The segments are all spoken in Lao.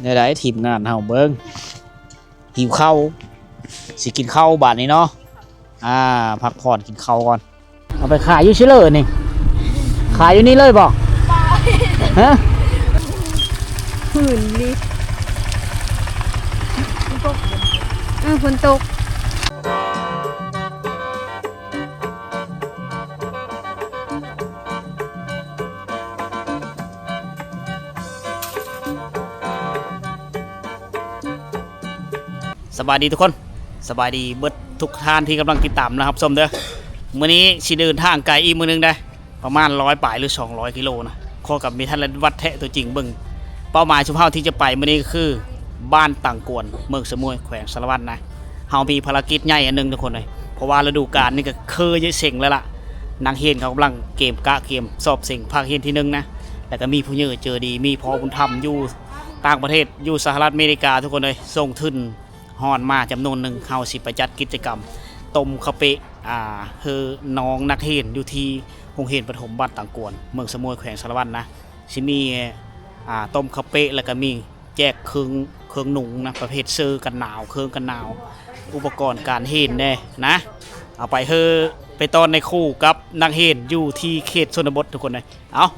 ແນວໃດທີມງານເຮົາເບິ່ງ ຫິວເຂົ້າ ຊິກິນເຂົ້າບາດນີ້ເນາະ. ອ່າ ພັກຜ່ອນກິນເຂົ້າກ່ອນ. ເອົາໄປຂາຍຢູ່ຊິເລີນີ້ ຂາຍຢູ່ນີ້ເລີຍບໍ່? ຮະ? หื่นดิ ฝนตก เออ ฝนตก ສະບາຍດີທຸກຄົນ ສະບາຍດີເບິດທຸກທ່ານທີ່ກຳລັງຕິດຕາມ ແລະ ຮັບຊົມເດີ້. ມື້ນີ້ຊິເດີນທາງໄກອີກມື້ໜຶ່ງເດ້ ປະມານຮ້ອຍປາຍ ຫຼື ສອງຮ້ອຍກິໂລນະ. ຂໍກັບມີທ່ານລັດວັດແທະຕົວຈິງເບິ່ງ. ເປົ້າໝາຍຊຸມເຮົາທີ່ຈະໄປມື້ນີ້ກໍຄື ບ້ານຕັງກວນ ເມືອງສະໝວຍ ແຂວງສາລະວັນນະ. ເຮົາມີພາລະກິດໃຫຍ່ອັນໜຶ່ງທຸກຄົນເອີຍ ເພາະວ່າລະດູການນີ້ກໍຄືຈະເສັງແລ້ວລະ. ນັກຮຽນເຂົາກຳລັງກຽມກະກຽມສອບເສັງພາກຮຽນທີໜຶ່ງນະ ແລ້ວກໍມີຜູ້ໃຫຍ່ໃຈດີ ມີພໍ່ບຸນທຳຢູ່ຕ່າງປະເທດ ຢູ່ສະຫະລັດອາເມລິກາທຸກຄົນເອີຍ ສົ່ງທຶນຮອນມາຈຳນວນໜຶ່ງ. ເຮົາຊິໄປຈັດກິດຈະກຳຕົ້ມເຂົ້າເປະ ອ່າ ເຮີນ້ອງນັກຮຽນຢູ່ທີ່ໂຮງຮຽນປະຖົມບ້ານຕັງກວນ ເມືອງສະໝວຍ ແຂວງສາລະວັນນະ. ຊິມີ ອ່າ ຕົ້ມເຂົ້າເປະ ແລ້ວກໍມີ ແຈກເຄື່ອງ ເຄື່ອງນຸ່ງນະ ປະເພດເສື້ອກັນໜາວ ເຄື່ອງກັນໜາວ ອຸປະກອນການຮຽນແດ່ນະ. ເອົາໄປເຮີ ໄປຕ້ອນໃນຄູກັບນັກຮຽນຢູ່ທີ່ເຂດຊົນນະບົດທຸກຄົນເອີຍ. ເອົາ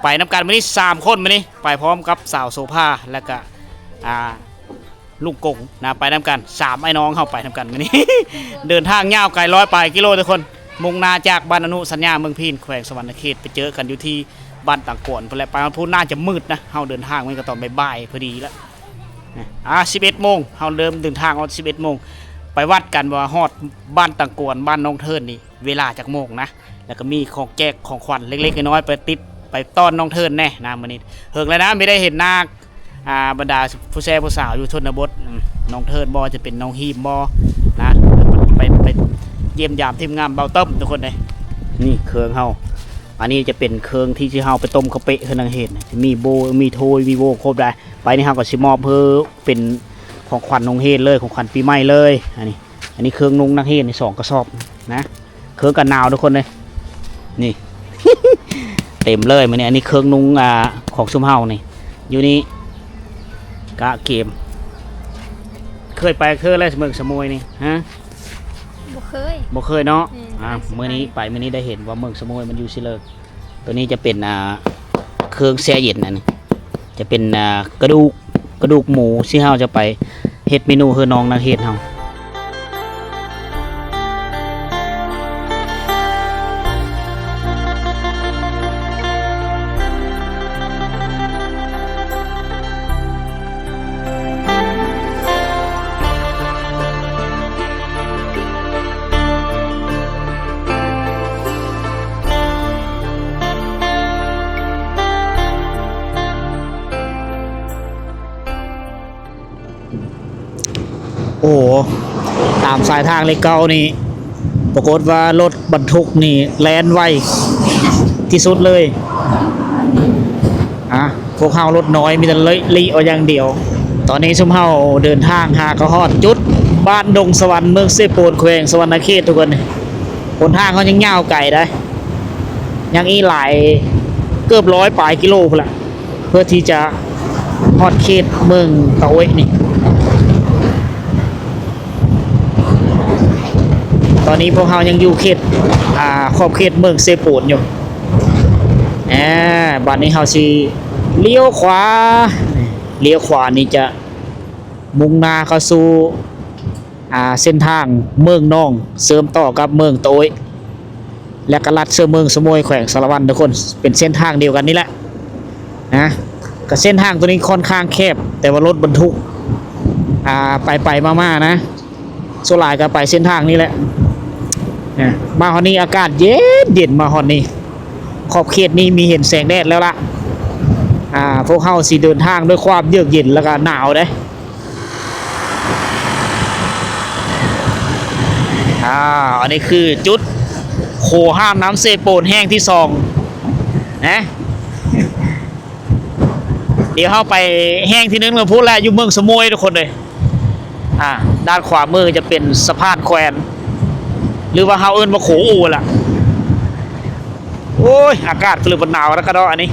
ໄປນຳກັນມື້ນີ້ສາມຄົນ ມື້ນີ້ໄປພ້ອມກັບສາວໂສພາ ແລ້ວກະ ອ່າ ລຸງກົງນະ ໄປນຳກັນ ສາມອ້າຍນ້ອງເຮົາໄປນຳກັນມື້ນີ້. ເດີນທາງຍາວໄກຮ້ອຍປາຍກິໂລທຸກຄົນ ມຸ່ງໜ້າຈາກບ້ານອະນຸສັນຍາ ເມືອງພີນ ແຂວງສະຫວັນນະເຂດ ໄປເຈີກັນຢູ່ທີ່ ບ້ານຕັງກວນພຸ້ນແຫຼະ. ໄປຮອດພຸ້ນໜ້າຈະມືດນະ ເຮົາເດີນທາງມັນກໍຕອນບ່າຍໆພໍດີລະ. ອ່າ ສິບເອັດໂມງ ເຮົາເລີ່ມເດີນທາງອອກ ສິບເອັດໂມງ ໄປວັດກັນວ່າຮອດບ້ານຕັງກວນ ບ້ານນ້ອງເທີນນີ້ເວລາຈັກໂມງນະ. ແລ້ວກໍມີຂອງແຈກຂອງຂວັນເລັກໆນ້ອຍໆ ໄປຕິດ ໄປຕ້ອນນ້ອງເທີນແດ່ນະ. ມື້ນີ້ເຫິງແລ້ວນະ ບໍ່ໄດ້ເຫັນໜ້າ ອ່າ ບັນດາຜູ້ແຊຜູ້ສາວຢູ່ຊົນນະບົດ ອືມ ນ້ອງເທີນບໍ່ ຈະເປັນນ້ອງຮີມບໍ່ນະ ໄປ ໄປຢ້ຽມຢາມທີມງານເບົາເຕີມທຸກຄົນເດ້. ນີ້ເຄື່ອງເຮົາ ອັນນີ້ຈະເປັນເຄື່ອງທີ່ ທີ່ເຮົາໄປຕົ້ມເຂົ້າເປະເຮືອນນາງເຮນ ມີໂບ ມີຖ້ວຍ ມີໂວ ຄົບໄດ໋. ໄປນີ້ເຮົາກໍຊິມອບເພື່ອເປັນຂອງຂວັນໂຮງຮຽນເລີຍ ຂອງຂວັນປີໃໝ່ເລີຍ. ອັນນີ້ ອັນນີ້ເຄື່ອງນຸ່ງນັກຮຽນນີ້ສອງກະສອບນະ. ເຄື່ອງກັນໜາວທຸກຄົນເດ້ ນີ້ ເຕັມເລີຍມື້ນີ້. ອັນນີ້ເຄື່ອງນຸ່ງ ອ່າ ຂອງຊຸມເຮົານີ້ ຢູ່ນີ້ ກະກຽມ. ເຄີຍໄປເທື່ອແລ້ວເມືອງສະໝວຍນີ້ ຮະ? ບໍ່ເຄີຍ ບໍ່ເຄີຍເນາະ. ອືມ ອ່າ ມື້ນີ້ໄປ ມື້ນີ້ໄດ້ເຫັນວ່າເມືອງສະໝວຍມັນຢູ່ຊິເລີ. ໂຕນີ້ຈະເປັນ ອ່າ ເຄື່ອງແຊ່ເຢັນ ອັນນີ້ຈະເປັນ ອ່າ ກະດູກ ກະດູກໝູ ທີ່ເຮົາຈະໄປເຮັດເມນູເຮືອນ້ອງນັກຮຽນເຮົາ. ໂອ້ ຕາມສາຍທາງເລກເກົ້ານີ້ ປາກົດວ່າລົດບັນທຸກນີ້ແລ່ນໄວທີ່ສຸດເລີຍ. ອ່າ ພວກເຮົາລົດນ້ອຍມີແຕ່ເລາະລີ້ເອົາຢ່າງດຽວ. ຕອນນີ້ຊຸມເຮົາເດີນທາງຫາກໍຮອດຈຸດບ້ານດົງສະຫວັນ ເມືອງເຊໂປນ ແຂວງສະຫວັນນະເຂດທຸກຄົນ. ຫົນທາງເຮົາຍັງຍາວໄກໄດ໋ ຍັງອີກຫຼາຍ ເກືອບຮ້ອຍປາຍກິໂລພຸ້ນລະ ເພື່ອທີ່ຈະຮອດເຂດເມືອງຕາໂອ້ຍນີ້. ຕອນນີ້ພວກເຮົາຍັງຢູ່ເຂດ ອ່າ ຂອບເຂດເມືອງເຊໂປນຢູ່. ອ່າ ບາດນີ້ເຮົາຊິລ້ຽວຂວາ ນີ້ ລ້ຽວຂວານີ້ຈະມຸ່ງໜ້າເຂົ້າສູ່ ອ່າ ເສັ້ນທາງເມືອງນອງ ເຊື່ອມຕໍ່ກັບເມືອງຕາໂອ້ຍ ແລະກະລັດເຊື່ອເມືອງສະໝວຍ ແຂວງສາລະວັນທຸກຄົນ. ເປັນເສັ້ນທາງດຽວກັນນີ້ແຫຼະນະ. ກະເສັ້ນທາງໂຕນີ້ຄ່ອນຂ້າງແຄບ ແຕ່ວ່າລົດບັນທຸກ ອ່າ ໄປໆມາໆນະ ສ່ວນຫຼາຍກໍໄປເສັ້ນທາງນີ້ແຫຼະ. ມາຮອດນີ້ອາກາດເຢັນໆ ມາຮອດນີ້ ຂອບເຂດນີ້ມີເຫັນແສງແດດແລ້ວລະ. ອ່າ ພວກເຮົາຊິເດີນທາງດ້ວຍຄວາມເຢືອກເຢັນ ແລະກະໜາວເດ້. ອ່າ ອັນນີ້ຄືຈຸດໂຄຫານນ້ຳເຊໂປນແຫ່ງທີສອງນະ. ດຽວເຮົາໄປແຫ່ງທີໜຶ່ງແລ້ວພຸ້ນແຫຼະ ຢູ່ເມືອງສະໝວຍທຸກຄົນເອີຍ. ອ່າ ດ້ານຂວາມືຈະເປັນສະພານແຂວນ ຫຼືວ່າເຮົາເອີ້ນວ່າໂຂອູ່ລະ. ໂອ້ຍ ອາກາດກໍເລີຍບໍ່ໜາວແລ້ວກະເນາະ ອັນນີ້.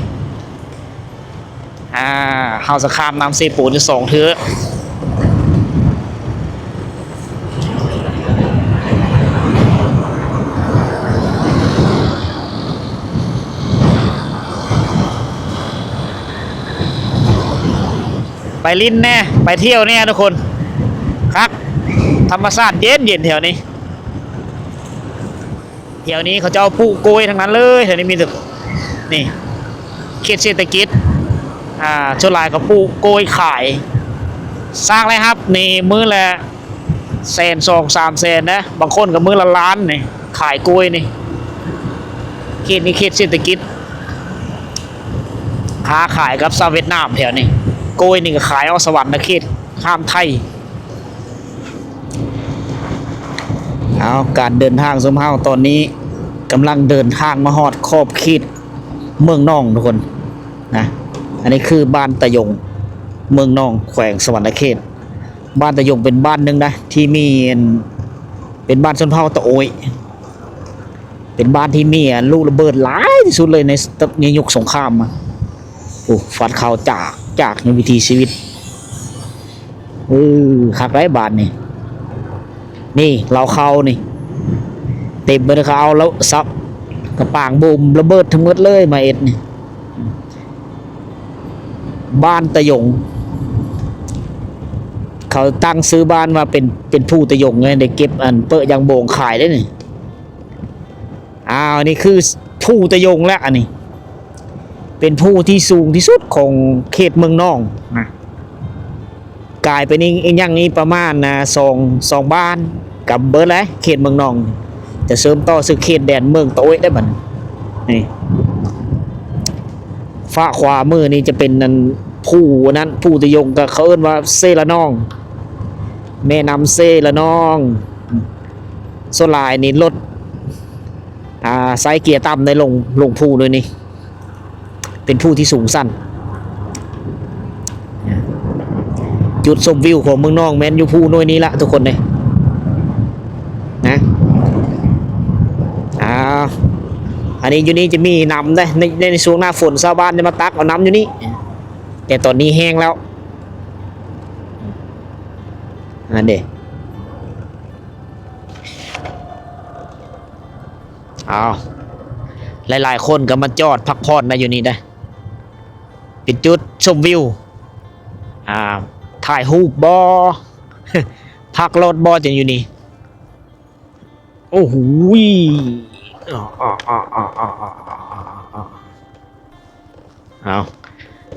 ອ່າ ເຮົາຈະຂ້າມນ້ຳເຊໂປນຢູ່ສອງເທື່ອ. ໄປຫຼິ້ນແດ່ ໄປທ່ຽວແດ່ທຸກຄົນ ຄັກ ທຳມະຊາດເຢັນໆ ແຖວນີ້. ແຖວນີ້ເຂົາເຈົ້າປູກກ້ວຍທັງນັ້ນເລີຍ ແຖວນີ້ມີແຕ່ ນີ້ ເຂດເສດຖະກິດ ອ່າ ສ່ວນຫຼາຍກໍປູກກ້ວຍຂາຍ ສ້າງລາຍຮັບນີ້ມື້ລະແສນສອງສາມແສນນະ ບາງຄົນກໍມື້ລະລ້ານນີ້ ຂາຍກ້ວຍນີ້. ເຂດນີ້ເຂດເສດຖະກິດ ຄ້າຂາຍກັບຊາວຫວຽດນາມແຖວນີ້ ກ້ວຍນີ້ກໍຂາຍອອກສະຫວັນນະເຂດ ຂ້າມໄທ. ເອົາ ການເດີນທາງຊຸມເຮົາຕອນນີ້ກຳລັງເດີນທາງມາຮອດຂອບເຂດເມືອງນອງທຸກຄົນນະ. ອັນນີ້ຄືບ້ານຕາຢົງ ເມືອງນອງ ແຂວງສະຫວັນນະເຂດ. ບ້ານຕາຢົງເປັນບ້ານໜຶ່ງນະ ທີ່ມີ ເປັນບ້ານຊົນເຜົ່າຕາໂອ້ຍ. ເປັນບ້ານທີ່ມີ ອາ ລູກລະເບີດຫຼາຍທີ່ສຸດເລີຍໃນ ໃນຍຸກສົງຄາມ. ໂອ້ ຟັດເຂົ້າຈາກ ຈາກໃນວິຖີຊີວິດ. ເອີ ຄັກໄດ໋ບ້ານນີ້. ນີ້ເລົ້າເຂົ້ານີ້ ເຕັມໄປເລີຍ ເຂົາເອົາແລ້ວສັບ ກະປາງບູມລະເບີດທັງໝົດເລີຍມາເຮັດນີ້. ບ້ານຕາຢົງ ເຂົາຕັ້ງຊື່ບ້ານວ່າເປັນ ເປັນພູຕາຢົງໄງ ໄດ້ເກັບອັນເປິຍາງໂບງຂາຍເດ້ນີ້. ອ້າວ ອັນນີ້ຄືພູຕາຢົງແລ້ວ ອັນນີ້ເປັນພູທີ່ສູງທີ່ສຸດຂອງເຂດເມືອງນອງນະ. ກາຍໄປນີ້ ອີກຢ່າງນີ້ປະມານ ອ່າ ສອງ ສອງບ້ານ ກະເບີດແລ້ວ ເຂດເມືອງນອງ ຈະເສີມຕໍ່ສູ່ເຂດແດນເມືອງຕາໂອ້ຍໄດ້ບັດນີ້. ນີ້ ຟາກຂວາມືນີ້ຈະເປັນ ອັນ ພູ ອັນນັ້ນ ພູຕາຢົງ ກະເຂົາເອີ້ນວ່າເຊລະນອງ ແມ່ນ້ຳເຊລະນອງ. ສ່ວນຫຼາຍນີ້ລົດ ອ່າ ໃຊ້ເກຍຕ່ຳໄດ້ລົງ ລົງພູໂດຍນີ້ ເປັນພູທີ່ສູງຊັນ. ຈຸດຊົມວິວຂອງເມືອງນອງແມ່ນຢູ່ພູໜ່ວຍນີ້ລະທຸກຄົນເດ້ ນະ. ອ່າ ອັນນີ້ຢູ່ນີ້ຈະມີນ້ຳເດ້ ໃນ ໃນຊ່ວງໜ້າຝົນຊາວບ້ານຈະມາຕັກເອົານ້ຳຢູ່ນີ້ ແຕ່ຕອນນີ້ແຫ້ງແລ້ວ ອັນເດ້. ອ້າວ ຫຼາຍໆຄົນກໍມາຈອດພັກຜ່ອນໄດ້ຢູ່ນີ້ໄດ໋ ເປັນຈຸດຊົມວິວ ອ່າ ຖ່າຍຮູບບໍ ພັກລົດບໍ ຈັ່ງຢູ່ນີ້. ໂອ້ໂຫ ເອົາ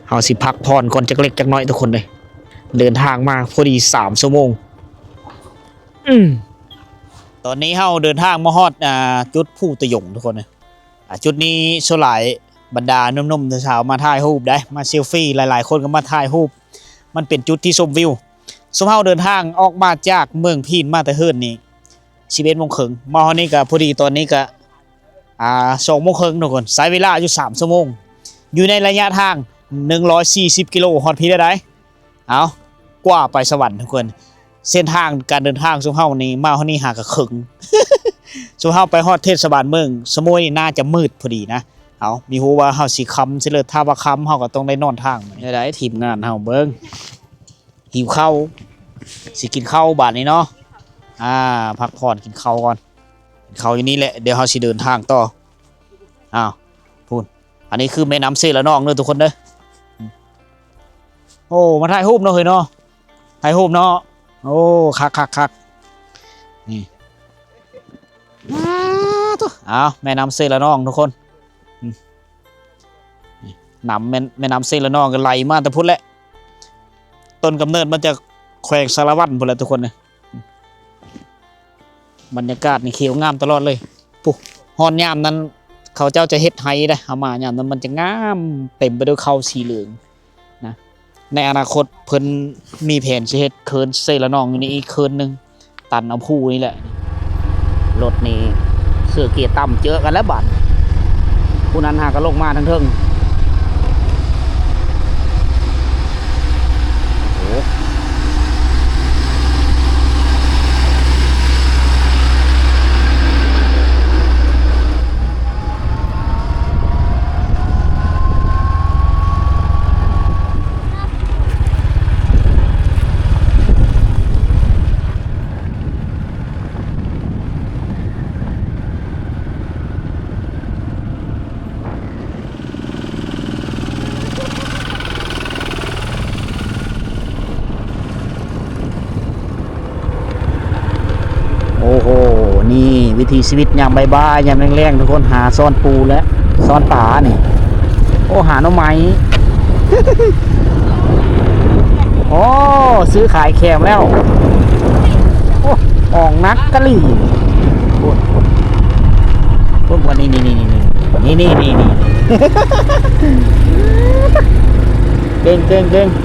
ເຮົາຊິພັກຜ່ອນກ່ອນຈັກເລັກຈັກນ້ອຍທຸກຄົນເອີຍ ເດີນທາງມາພໍດີສາມຊົ່ວໂມງ. ອືມ ຕອນນີ້ເຮົາເດີນທາງມາຮອດ ອ່າ ຈຸດພູຕາຢົງທຸກຄົນເອີຍ. ອ່າ ຈຸດນີ້ສ່ວນຫຼາຍບັນດາໜຸ່ມໆ ສາວໆ ມາຖ່າຍຮູບໄດ໋ ມາເຊລຟີ ຫຼາຍໆຄົນກໍມາຖ່າຍຮູບ ມັນເປັນຈຸດທີ່ຊົມວິວ. ຊຸມເຮົາເດີນທາງອອກມາຈາກເມືອງພີນມາແຕ່ເຫີນນີ້ສິບເອັດໂມງເຄິ່ງ ມາຮອດນີ້ກໍພໍດີ ຕອນນີ້ກໍ ອ່າ ສອງໂມງເຄິ່ງທຸກຄົນ ໃຊ້ເວລາຢູ່ສາມຊົ່ວໂມງ ຢູ່ໃນໄລຍະທາງໜຶ່ງຮ້ອຍສີ່ສິບກິໂລ ຮອດພີ້ແລ້ວໄດ໋. ເອົາ ກວ່າໄປສະຫວັນທຸກຄົນ ເສັ້ນທາງການເດີນທາງຊຸມເຮົານີ້ ມາຮອດນີ້ຫາກະເຄິ່ງ ຊຸມເຮົາໄປຮອດເທດສະບານເມືອງສະໂໝຍນີ້ ໜ້າຈະມືດພໍດີນະ. ເອົາ ມີຮູ້ວ່າເຮົາຊິຄ່ຳຊິເລີດ ຖ້າວ່າຄ່ຳເຮົາກໍຕ້ອງໄດ້ນອນທາງ. ແນວໃດທີມງານເຮົາເບິ່ງ ຫິວເຂົ້າ ຊິກິນເຂົ້າບາດນີ້ເນາະ. ອ່າ ພັກຜ່ອນກິນເຂົ້າກ່ອນ ກິນເຂົ້າຢູ່ນີ້ແຫຼະ ດຽວເຮົາຊິເດີນທາງຕໍ່. ອ້າວ ພຸ້ນ ອັນນີ້ຄືແມ່ນ້ຳເຊລະນອງເດີທຸກຄົນເດີ. ໂອ້ ມາຖ່າຍຮູບເນາະເຮີຍເນາະ ຖ່າຍຮູບເນາະ. ໂອ້ ຄັກໆໆ ນີ້ ອ້າໂທ້ ອ້າວ ແມ່ນ້ຳເຊລະນອງທຸກຄົນ. ອືມ ນີ້ ນ້ຳແມ່ນ ແມ່ນ້ຳເຊລະນອງກໍໄຫຼມາແຕ່ພຸ້ນແຫຼະ ຕົ້ນກຳເນີດມາຈາກແຂວງສາລະວັນພຸ້ນແຫຼະທຸກຄົນເອີຍ. ບັນຍາກາດນີ້ຂຽວງາມຕະຫຼອດເລີຍ. ພຸ້ນ ຮອດຍາມນັ້ນເຂົາເຈົ້າຈະເຮັດໄຮ່ເດ້ ເຮົາມາຍາມນັ້ນມັນຈະງາມ ເຕັມໄປດ້ວຍເຂົ້າສີເຫຼືອງນະ. ໃນອະນາຄົດເພິ່ນມີແຜນຊິເຮັດເຂີນເຊລະນອງຢູ່ນີ້ອີກເຂີນໜຶ່ງ ຕັນເອົາພູນີ້ແຫຼະ. ລົດນີ້ເສື້ອເກຍຕ່ຳເຈີກັນແລ້ວບາດ ຜູ້ນັ້ນຫາກະລົງມາທາງເທິງ. ໂອ້ໂຫ. ນີ້ວິຖີຊີວິດຍາມບ່າຍໆ ຍາມແລງໆ ທຸກຄົນຫາຊ້ອນປູ ແລະ ຊ້ອນປານີ້. ໂອ້ ຫາໜໍ່ໄມ້. ໂອ້ ຊື້ຂາຍແຄມແລ້ວ. ໂອ້ ອອກໜັກກະຫຼີ. ໂອ້ ເບິ່ງວ່າ ນີ້ໆໆໆ ນີ້ໆໆ ນີ້ ເກັ່ງໆໆ.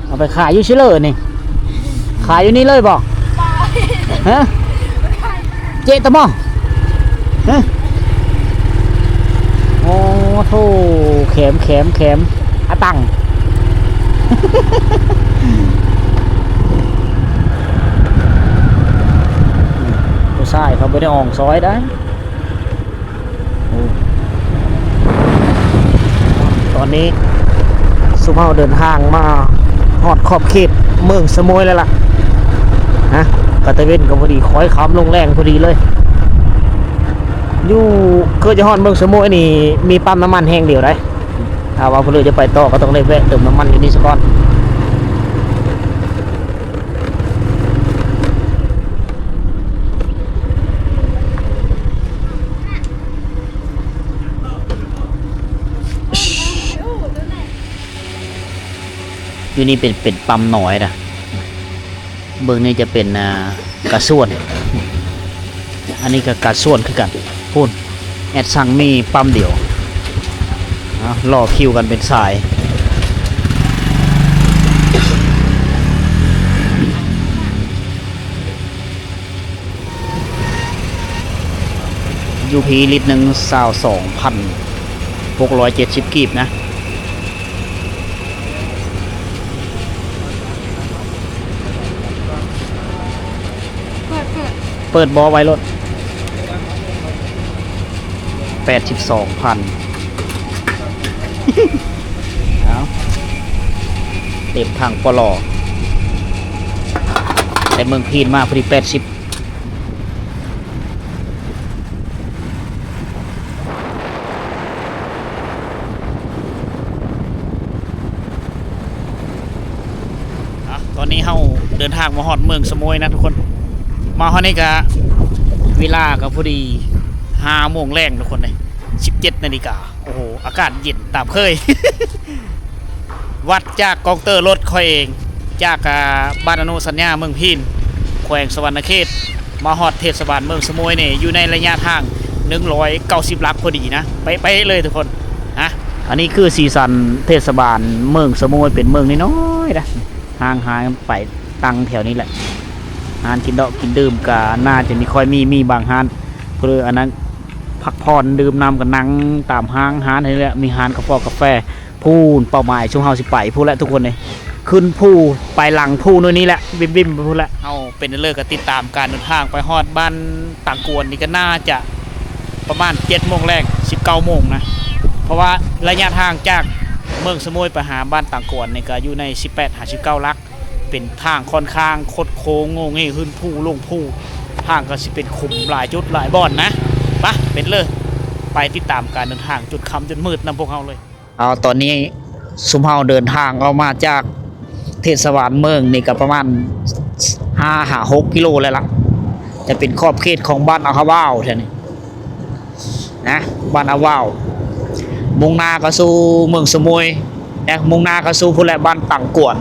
ເອົາໄປຂາຍຢູ່ຊິເລີນີ້? ຂາຍຢູ່ນີ້ເລີຍບໍ່? ຮະ? ເຈະຕະໝໍ? ຮະ? ໂອ້ໂທ້ ແຄມ ແຄມ ແຄມ ອາຕັງ. ຜູ້ຊາຍເຂົາບໍ່ໄດ້ອອງຊອຍໄດ. ໂອ້ ຕອນນີ້ຊຸມເຮົາເດີນທາງມາຮອດຂອບເຂດເມືອງສະໂໝຍແລ້ວລະ ນະ ກະຕາເວັນກໍພໍດີ ຄ້ອຍຄ່ຳລົງແລງພໍດີເລີຍ. ຢູ່ ເກືອບຈະຮອດເມືອງສະໂໝຍນີ້ ມີປ້ຳນ້ຳມັນແຫ່ງດຽວໃດ໋. ຖ້າວ່າຜູ້ໃດຈະໄປຕໍ່ ກໍຕ້ອງໄດ້ແວະເຕີມນ້ຳມັນຢູ່ນີ້ສາກ່ອນ. ຢູ່ນີ້ເປັນ ເປັນປ້ຳນ້ອຍນະ. ເບິ່ງນີ້ຈະເປັນ ອ່າ ກາຊວນ ອັນນີ້ກໍກາຊວນຄືກັນ. ພຸ້ນ ແອັດຊັງມີປ້ຳດຽວ. ເອົາ ລໍຄິວກັນເປັນສາຍ. ຢູ່ພີລິດໜຶ່ງ ຊາວສອງພັນຫົກຮ້ອຍເຈັດສິບກີບນະ. ເປີດ ເປີດ ເປີດບໍ່ ໄວ້ໂລດ. ແປດສິບສອງພັນ. ເອົາ ເຕັມຖັງປະຫຼໍ ແຕ່ເມືອງພີນມາພໍດີແປດສິບ. ອ່ະ ຕອນນີ້ເຮົາເດີນທາງມາຮອດເມືອງສະໂໝຍນະທຸກຄົນ. ມາຮອດນີ້ກະເວລາກໍພໍດີຫ້າໂມງແລງທຸກຄົນເດ້ ສິບເຈັດນາລິກາ. ໂອ້ໂຫ ອາກາດເຢັນຕາມເຄີຍ. ວັດຈາກກອງເຕີລົດຂ້ອຍເອງ ຈາກ ອ່າ ບ້ານອະນຸສັນຍາ ເມືອງພີນ ແຂວງສະຫວັນນະເຂດ ມາຮອດເທດສະບານເມືອງສະໂໝຍນີ້ ຢູ່ໃນໄລຍະທາງໜຶ່ງຮ້ອຍເກົ້າສິບຫຼັກພໍດີນະ. ໄປ ໄປເລີຍທຸກຄົນນະ. ອັນນີ້ຄືສີສັນເທດສະບານເມືອງສະໂໝຍ ເປັນເມືອງນ້ອຍໆນະ ຫ່າງໆໄປ ຕັ້ງແຖວນີ້ແຫຼະ. ຮ້ານກິນເດາະກິນດື່ມກໍໜ້າຈະມີ ຄ່ອຍມີ ມີບາງຮ້ານ ເພື່ອອັນນັ້ນ ພັກຜ່ອນດື່ມນ້ຳກໍນັ່ງຕາມຫ້າງຮ້ານນີ້ແຫຼະ. ມີຮ້ານກາຟອກກາແຟ ພຸ້ນ ເປົ້າໝາຍຊຸມເຮົາຊິໄປພຸ້ນແຫຼະທຸກຄົນເອີຍ. ຂຶ້ນພູ ໄປຫຼັງພູໂນ່ນນີ້ແຫຼະ ວິ່ມໆໄປພຸ້ນແຫຼະ. ເຮົາເປັນເລີກະຕິດຕາມການເດີນທາງໄປຮອດບ້ານຕັງກວນນີ້ ກໍໜ້າຈະປະມານເຈັດໂມງແລງ ສິບເກົ້າໂມງນະ. ເພາະວ່າໄລຍະທາງຈາກເມືອງສະໂໝຍໄປຫາບ້ານຕັງກວນນີ້ ກໍຢູ່ໃນສິບແປດຫາສິບເກົ້າຫຼັກ. ເປັນທາງຂ້ອນຂ້າງຄົດໂຄ້ງໂງ່ເງ່ ຂຶ້ນພູລົງພູ ທາງກໍຊິເປັນຂຸມຫຼາຍຈຸດຫຼາຍບ່ອນນະ. ປະ ເປັນເລີຍ ໄປຕິດຕາມການເດີນທາງຈົນຄ່ຳຈົນມືດນຳພວກເຮົາເລີຍ. ເອົາ ຕອນນີ້ຊຸມເຮົາເດີນທາງອອກມາຈາກເທດສະບານເມືອງນີ້ກໍປະມານຫ້າຫາຫົກກິໂລແລ້ວລະ ຈະເປັນຂອບເຂດຂອງບ້ານອາຄາວາວແຖວນີ້ ນະ ບ້ານອາວາວ ມຸ່ງໜ້າເຂົ້າສູ່ເມືອງສະໂໝຍ ແລະ ມຸ່ງໜ້າເຂົ້າສູ່ພຸ້ນແຫຼະ ບ້ານຕັງກວນ.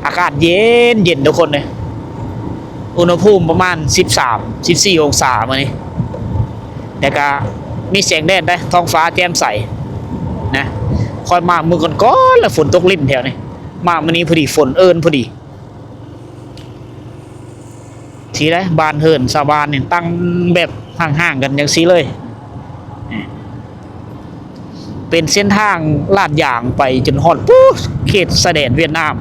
ອາກາດເຢັນໆ ທຸກຄົນເອີຍ ອຸນຫະພູມປະມານສິບສາມ ສິບສີ່ອົງສາມື້ນີ້ ແຕ່ກະມີແສງແດດເດ້ ທ້ອງຟ້າແຈ່ມໃສນະ. ຂ້ອຍມາມື້ກ່ອນໆ ລະຝົນຕົກລິນແຖວນີ້ ມາມື້ນີ້ພໍດີຝົນເອີ້ນພໍດີ. ຊີ້ແຫຼະ ບ້ານເຮືອນຊາວບ້ານນີ້ຕັ້ງແບບຫ່າງໆກັນຈັ່ງຊີ້ເລີຍ. ເປັນເສັ້ນທາງລາດຢາງໄປຈົນຮອດ ປູ້ ເຂດຊາຍແດນຫວຽດນາມ.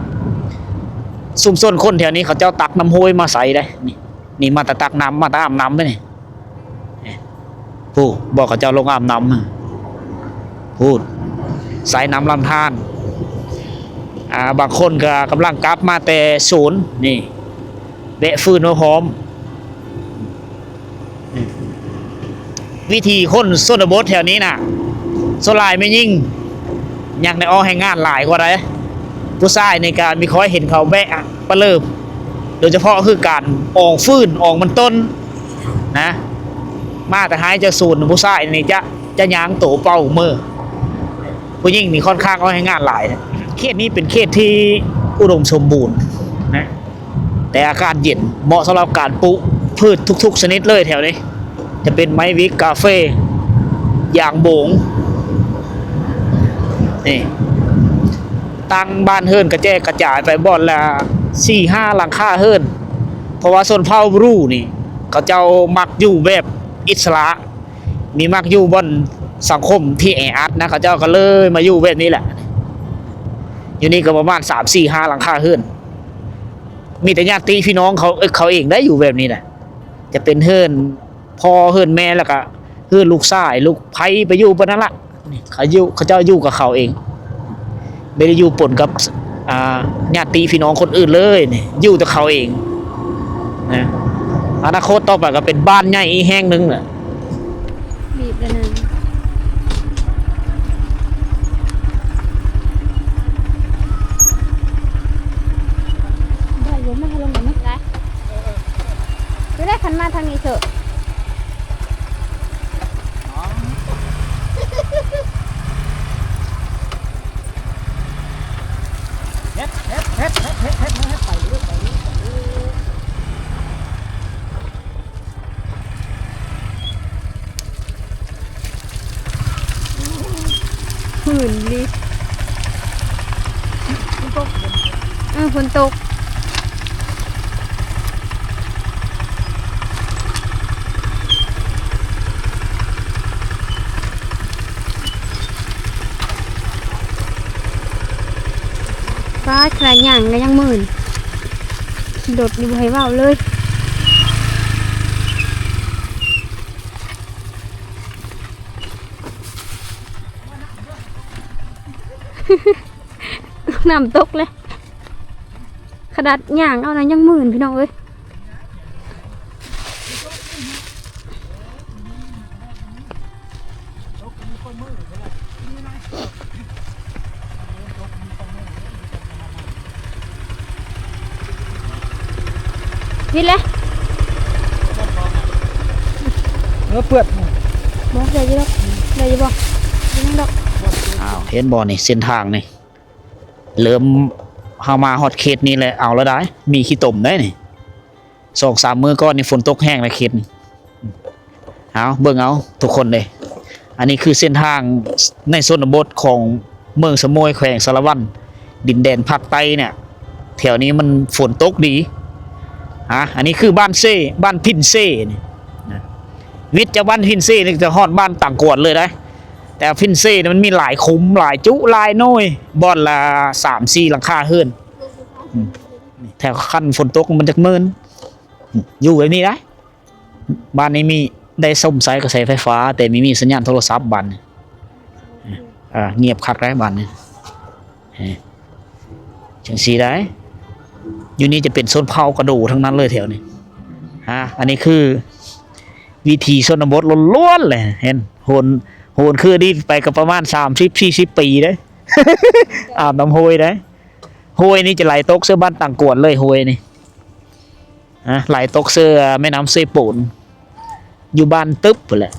ຊຸມຊົນຄົນແຖວນີ້ເຂົາເຈົ້າຕັກນ້ຳຫ້ວຍມາໃສ່ເດ້ ນີ້ ນີ້ມາແຕ່ຕັກນ້ຳ ມາແຕ່ອາບນ້ຳເດ້ນີ້. ນີ້ ຜູ້ ບໍ່ ເຂົາເຈົ້າລົງອາບນ້ຳ ຜູ້ ໃສ່ນ້ຳລຳທານ. ອ່າ ບາງຄົນກໍກຳລັງກັບມາແຕ່ສວນ ນີ້ ແວະຟືນມາພ້ອມ. ວິຖີຄົນຊົນນະບົດແຖວນີ້ນະ ສ່ວນຫຼາຍແມ່ຍິງ ຍັງໄດ້ອອກແຮງງານຫຼາຍກວ່າໃດ. ຜູ້ຊາຍນີ້ກໍມີຄ່ອຍເຫັນເຂົາແວະປະເລີບ ໂດຍສະເພາະຄືການອອກຟືນ ອອກມັນຕົ້ນນະ. ມາແຕ່ໄຮ່ຈາກສວນ ຜູ້ຊາຍນີ້ຈະ ຈະຍ່າງໂຕເປົ່າເມີ. ຜູ້ຍິງນີ້ຄ່ອນຂ້າງອອກແຮງງານຫຼາຍ. ເຂດນີ້ເປັນເຂດທີ່ອຸດົມສົມບູນນະ ແຕ່ອາກາດເຢັນ ເໝາະສຳລັບການປູກພືດທຸກໆຊະນິດເລີຍແຖວນີ້. ຈະເປັນໄມ້ວິກ, ກາເຟ, ຢາງໂບງ. ນີ້ ຕັ້ງບ້ານເຮືອນກະແຈກກະຈາຍໄປບ່ອນລະສີ່ຫ້າຫຼັງຄາເຮືອນ ເພາະວ່າຊົນເຜົ່າບຣູນີ້ ເຂົາເຈົ້າມັກຢູ່ແບບອິດສະຫຼະ ມີມັກຢູ່ບ່ອນສັງຄົມທີ່ແອອັດນະ ເຂົາເຈົ້າກໍເລີຍມາຢູ່ແບບນີ້ແຫຼະ. ຢູ່ນີ້ກໍປະມານສາມ ສີ່ ຫ້າຫຼັງຄາເຮືອນ ມີແຕ່ຍາດຕິພີ່ນ້ອງເຂົາ ເອີ ເຂົາເອງໄດ້ຢູ່ແບບນີ້ນະ. ຈະເປັນເຮືອນພໍ່ເຮືອນແມ່ ແລ້ວກະເຮືອນລູກຊາຍ ລູກໃຜໄປຢູ່ບ່ອນນັ້ນລະ. ນີ້ ເຂົາຢູ່ ເຂົາເຈົ້າຢູ່ກັບເຂົາເອງ ບໍ່ໄດ້ຢູ່ປົນກັບ ອ່າ ຍາດຕິພີ່ນ້ອງຄົນອື່ນເລີຍ. ນີ້ ຢູ່ແຕ່ເຂົາເອງນະ. ອະນາຄົດຕໍ່ໄປກໍເປັນບ້ານໃຫຍ່ອີກແຫ່ງໜຶ່ງແຫຼະ. ບີບແລ້ວນະ ໄດ້ຢູ່ ມາໃຫ້ລົງໄດ້ໄໝ? ໄດ້ ຄືໄດ້ຄັນມາທາງນີ້ເຖາະ. ເຮັດ ເຮັດ ເຮັດ ເຮັດ ເຮັດ ເຮັດ ເຮັດ ໄປເລື້ອຍ ໄປເລື້ອຍ ໄປເລື້ອຍ. ພື້ນນີ້ ເອີ ຝົນຕົກ. ປ້າ ຂະໜາດຍ່າງກໍຍັງມື່ນ ຂີ່ລົດນີ້ບໍ່ໃຫ້ເວົ້າເລີຍ. ນ້ຳຕົກເລີຍ ຂະໜາດຍ່າງເອົານະຍັງມື່ນ ພີ່ນ້ອງເອີຍ. ວິດເລີຍ ເອີ ເປື້ອນ ບໍ່ ໄດ້ຢູ່ດອກ ໄດ້ຢູ່ບໍ່? ຍັງດອກ. ອ້າວ ເຫັນບໍ່ນີ້ ເສັ້ນທາງນີ້ ເລີ່ມ ເຮົາມາຮອດເຂດນີ້ແຫຼະ ເອົາລະໄດ໋ ມີຂີ້ຕົມໄດ໋ນີ້. ສອງສາມມື້ກ່ອນນີ້ຝົນຕົກແຮງໃນເຂດນີ້. ເອົາ ເບິ່ງເອົາທຸກຄົນເດ້ ອັນນີ້ຄືເສັ້ນທາງໃນຊົນນະບົດຂອງເມືອງສະໂໝຍ ແຂວງສາລະວັນ ດິນແດນພາກໃຕ້ເນຍ ແຖວນີ້ມັນຝົນຕົກດີ. ອາ ອັນນີ້ຄືບ້ານເຊ ບ້ານພິນເຊນີ້ນະ ວິດຈາກບ້ານພິນເຊນີ້ຈະຮອດບ້ານຕັງກວນເລີຍໄດ໋. ແຕ່ພິນເຊນີ້ມັນມີຫຼາຍຂຸມ ຫຼາຍຈຸ ຫຼາຍໜ່ວຍ ບ່ອນລະສາມສີ່ຫຼັງຄາເຮືອນ. ອືມ ແຖວຄັນຝົນຕົກມັນຈັກເມີນ ຢູ່ແບບນີ້ໄດ໋. ບ້ານນີ້ມີ ໄດ້ຊົມໃຊ້ກະແສໄຟຟ້າ ແຕ່ມີ ມີສັນຍານໂທລະສັບບ້ານນີ້. ເອີ ງຽບຄັກໄດ໋ບ້ານນີ້ ເອີ ຈັ່ງຊີ້ໄດ໋. ຢູ່ນີ້ຈະເປັນຊົນເຜົ່າກະໂດທັງນັ້ນເລີຍແຖວນີ້. ອາ ອັນນີ້ຄືວິຖີຊົນນະບົດລ້ວນໆເລີຍ ເຫັນ ໂຫນ ໂຫນຄືອະດີດໄປກໍປະມານສາມສິບສີ່ສິບປີເດ້ ອາບນ້ຳຫ້ວຍເດ້. ຫ້ວຍນີ້ຈະໄຫຼຕົກເຊິ່ງບ້ານຕັງກວນເລີຍ ຫ້ວຍນີ້. ອາ ໄຫຼຕົກເຊິ່ງແມ່ນ້ຳເຊໂປນ ຢູ່ບ້ານຕຶບພຸ້ນແຫຼະ.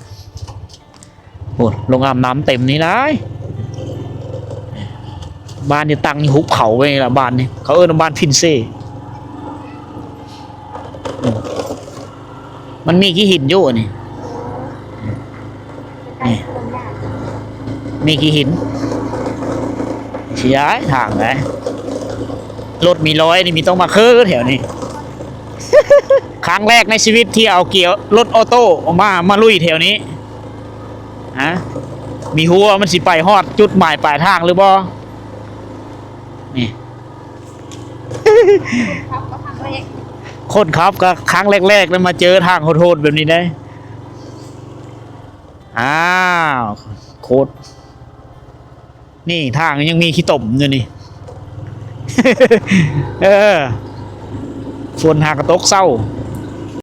ໂອ້ ລົງອາບນ້ຳເຕັມນີ້ນາຍ. ບ້ານນີ້ຕັ້ງຢູ່ຫຸບເຂົາໄວ້ນີ້ລະ ບ້ານນີ້ ເຂົາເອີ້ນວ່າບ້ານພິນເຊ. ອືມ ມັນມີຂີ້ຫີນຢູ່ນີ້. ນີ້ ມີຂີ້ຫີນ ຊິຍ້າຍທາງໄດ໋. ລົດມີລອຍນີ້ ມີຕ້ອງມາເຄີແຖວນີ້. ຄັ້ງແລກໃນຊີວິດທີ່ເອົາເກຍລົດອໍໂຕ້ມາ ມາລຸຍແຖວນີ້. ອ ຮະ ມີຮູ້ວ່າມັນຊິໄປຮອດຈຸດໝາຍປາຍທາງຫຼືບໍ່? ນີ້ ຄົນຂັບກໍຄັ້ງແລກໆ ແລ້ວມາເຈີທາງໂຫດໆ ແບບນີ້ໄດ໋. ອ້າວ ໂຄດ ນີ້ທາງຍັງມີຂີ້ຕົມຢູ່ນີ້ ເອີ ຝົນຫາກະຕົກເຊົາ.